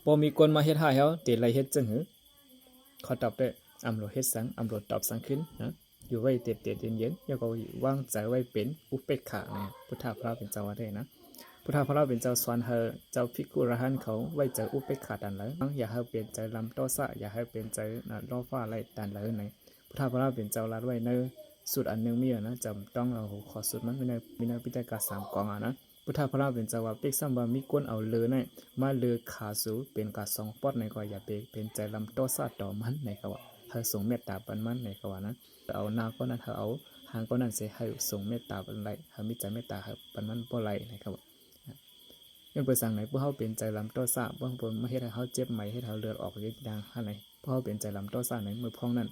ບໍ່ມີຄົນມາເຮັດຮ້າຍເຮົາ ເຮົາຊິໄດ້ເຮັດຈັ່ງໃດ? ຂໍຕອບເດີ້ ອຳໂລເຮັດສັງ ອຳໂລຕອບສັງຄືນນະ. ຢູ່ໄວ້ເຕັດໆ ເຢັນໆ ແລ້ວກໍວາງໃຈໄວ້ເປັນອຸເປກຂານະ. ພຸດທະພະລາເປັນເຈົ້າວ່າເດ້ນະ ພຸດທະພະລາເປັນເຈົ້າສອນໃຫ້ເຈົ້າພິກຂຸອະລະຫັນເຂົາໄວ້ໃຈອຸເປກຂາຕານໃດ, ຢ່າໃຫ້ເປັນໃຈລຳໂທສະ ຢ່າໃຫ້ເປັນໃຈໂລພະໄຫຼຕານໃດນະ. ພຸດທະພະລາເປັນເຈົ້າລາດໄວ້ໃນສູດອັນໜຶ່ງມີຢູ່ນະ ຈຳຕ້ອງເອົາຫົວຂໍ້ສູດມັນມີໃນ ມີໃນປິຕະກະສາມກອງອະນະ. ພຸດທະພະລາເປັນເຈົ້າວ່າ ເປັກຊ້ຳວ່າມີຄົນເອົາເລີໃນມາເລີຂາສູເປັນກາສອງປອດໃນກໍຢ່າໄປເປັນໃຈລຳໂທສະຕໍ່ມັນໃນກະວ່າ ໃຫ້ສົ່ງເມດຕາປັນມັນໃນກະວ່ານະ. ເອົາໜ້າກໍນັ້ນ ໃຫ້ເອົາຫາງກໍນັ້ນເສຍ ໃຫ້ສົ່ງເມດຕາປັນໄດ້ ໃຫ້ມີໃຈເມດຕາໃຫ້ປັນມັນບໍ່ໄດ້ໃນກະວ່າ. ຍ້ອນເປັນສັງໃນ ພວກເຮົາເປັນໃຈລຳໂທສະ ພວກເພິ່ນມາເຮັດໃຫ້ເຮົາເຈັບໃໝ ເຮັດໃຫ້ເຮົາເລືອດອອກເຮັດຫຍັງຫັ້ນໃນ ພວກເຮົາເປັນໃຈລຳໂທສະໃນ ມື້ພອງນັ້ນ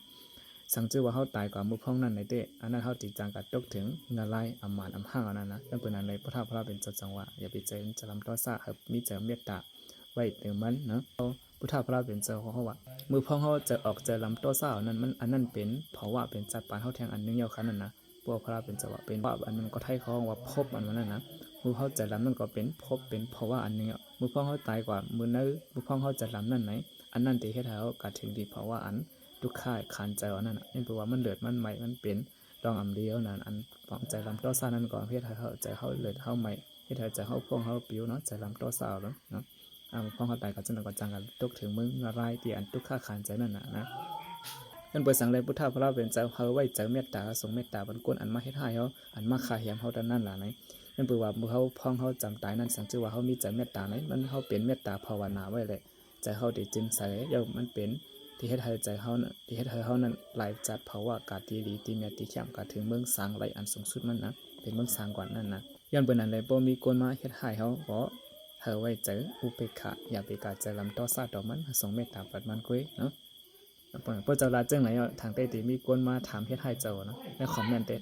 ສັງຈື່ວ່າເຮົາຕາຍກວ່າມື້ພອງນັ້ນໃນເຕະ ອັນນັ້ນເຮົາຈິງຈັງກະຕົກເຖິງເງືອລາຍອຳມານອຳຫ້າງອັນນັ້ນນະ. ຍ້ອນເປັນອັນໃດ ພຸດທະພະລາເປັນເຈົ້າຈັ່ງວ່າ ຢ່າໄປໃຈລຳໂທສະ ໃຫ້ມີໃຈເມດຕາໄວ້ເຕີມມັນເນາະ. ພຸດທະພະລາເປັນເຈົ້າຂອງເຮົາວ່າ ມື້ພອງເຮົາຈະອອກໃຈລຳໂທສະອັນນັ້ນ ມັນ ອັນນັ້ນເປັນພາວະ ເປັນຈັດປານເຮົາແທງອັນໜຶ່ງເຈົ້າຂະນັ້ນນະ. ພວກພະລາເປັນເຈົ້າວ່າເປັນພາວະອັນໜຶ່ງ ກໍໄທເຂົາເວົ້າວ່າພົບອັນນັ້ນນະ. ມື້ເຮົາໃຈລຳນັ້ນກໍເປັນພົບ ເປັນພາວະອັນໜຶ່ງ. ມື້ພອງເຮົາຕາຍກວ່າມື້ໃນ ມື້ພອງເຮົາໃຈລຳນັ້ນໃນ ອັນນັ້ນທີ່ເຮັດໃຫ້ເຮົາກະເຖິງທີ່ພາວະອັນທຸກຂະຄານໃຈອັນນັ້ນນະ. ແມ່ນເພາະວ່າມັນເລືອດມັນໄໝ ມັນເປັນດອງອຳເດວນັ້ນ ອັນຂອງໃຈລຳໂທສະນັ້ນກໍເຮັດໃຫ້ເຮົາ ໃຈເຮົາເລືອດເຮົາໄໝ ເຮັດໃຫ້ໃຈເຮົາພອງເຮົາປິວເນາະ ໃຈລຳໂທສະເນາະ. ອາ ພວກເຮົາຕາຍກໍຈັ່ງໃດກໍຈັ່ງກັນ ຕົກເຖິງເມືອງເງືອລາຍທີ່ອັນທຸກຂະຄານໃຈນັ້ນນະນະ. ເພິ່ນເປີດສັງແລ ພຸດທະພະລາເປັນເຈົ້າ ເຮົາໄວ້ໃຈເມດຕາ ສົ່ງເມດຕາປັນຄົນອັນມາເຮັດຮ້າຍເຮົາ ອັນມາຂ້າແຮມເຮົາເທົ່ານັ້ນລະໃນ. ເພິ່ນເປີດວ່າເຮົາ ພອງເຮົາຈຳຕາຍນັ້ນ ສັງຈື່ວ່າເຮົາມີໃຈເມດຕາໃນ ມັນເຮົາເປັນເມດຕາພາວະນາໄວ້ແຫຼະ ໃຈເຮົາໄດ້ຈິນໃສ ຢ່າງມັນເປັນທີ່ເຮັດໃຫ້ໃຈເຮົານະ ທີ່ເຮັດໃຫ້ເຮົານັ້ນໄຫຼຈັດພາວະການຕີຫຼີຕີແມ່ຕີແຄມ ກາເຖິງເມືອງສາງໄຫຼອັນສູງສຸດມັນນະ ເປັນເມືອງສາງກວ່ານັ້ນນະ. ຍ້ອນເປັນອັນໃດ ບໍ່ມີຄົນມາເຮັດຮ້າຍເຮົາ ກໍ ໃຫ້ໄວ້ໃຈອຸເປກຂາ ຢ່າໄປກາໃຈລຳໂທສະຕໍ່ມັນ ໃຫ້ສົ່ງເມດຕາປັນມັນເກີຍເນາະ. ພວກເຈົ້າລາດຈັ່ງໃດ ທາງໃຕ້ທີ່ມີຄົນມາຖາມເຮັດຮ້າຍເຈົ້າເນາະ ໃນຄອມເມັນເຕະ